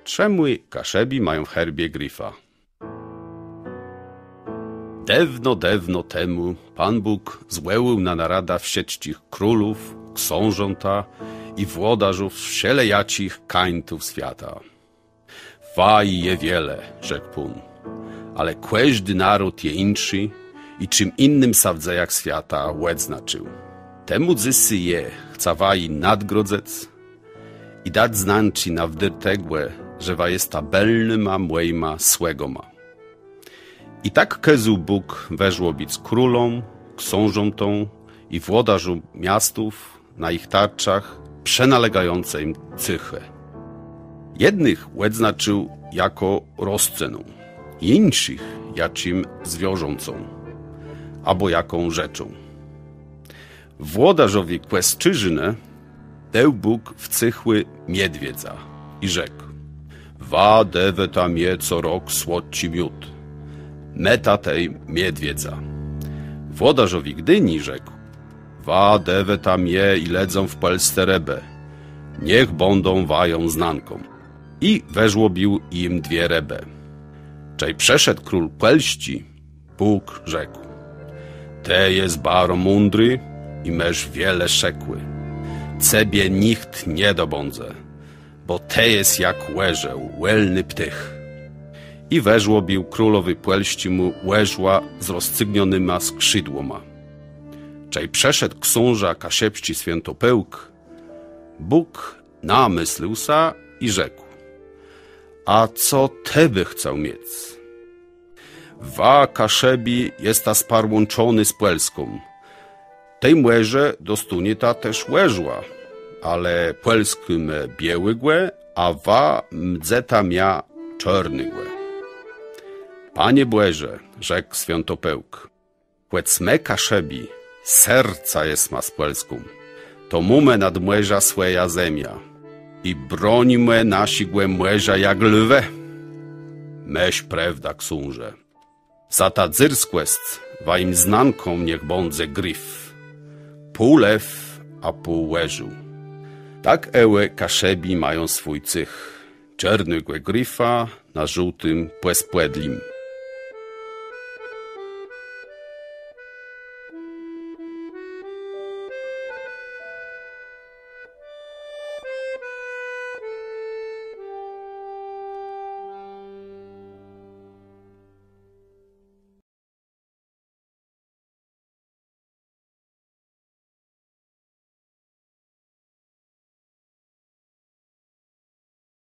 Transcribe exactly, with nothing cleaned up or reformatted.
Czemù Kaszëbi mają w herbie grifa? Dôwno, dôwno temù Pón Bóg zwòłôł na naradã wszëtczich królów, ksążãta i włodôrzów wszelejaczich kańtów swiata. Waji je wiele, rzekł Pón, ale kòżdi nôród je jinszi i czim jinym sã w dzejach swiata òdznacził. Temù dzysô jô chcã waji nadgrodzëc i dac znanczi na wdôr tegò, że wa jesta bëlnyma mòjima słëgama. I tak kôzôł Bóg wëżłobic królóm, ksążãtóm i włodôrzóm miastów na jich tarczach przënôlégającé jim céchë. Jednëch òdznacził jakò roscëną, jinszich jaczim zwierzãcã abò jaką rzeczą. Włodôrzowi Kòscérznë dôł Bóg w céchù miedwiedza i rzekł: Wa dôwôta mie co rok słodczi miód. Môta tej miedwiedza. Włodôrzowi Gdini rzekł: Wa dôwôta mie i lëdzóm w Pòlsce rëbë. Niech bãdą wają znanką. I wëżłobił jim dwie rëbë. Czej przëszedł król Pòlsczi, Bóg rzekł: Të jes baro mądri i môsz wiele szëkù. Cebie nicht nie dobãdze, bò të jes jak òrzeł, wòlny ptôch. I wëżłobił królowi Pòlsczémù òrzła z rozcygnionyma skrzidłoma. Czej przëszedł ksążã kaszëbsczi Swiãtopôłk, Bóg namëslił sã i rzekł: A co të bë chcôł miec? Wa Kaszëbi jesta sparłãczony z Pòlską. Tej mòże dostónieta téż òrzła, ale Pòlskô mô biôłégò, a wa mdzeta mia czôrnégò. Panie Bòże, rzekł Swiãtopôłk, chòc më Kaszëbi sercã jesma z Pòlską, to mómë nad mòrzã swòjã zemiã i bronimë naszégò mòrza jak lwë. Môsz prôwdã, ksążã. Za tã dzyrskòsc wajim znanką niech bãdze grif. Pół lew, a pół òrzeł. Tak ò Kaszëbi mają swój céch. Czôrnégò grifa na żôłtim pòspòdlim.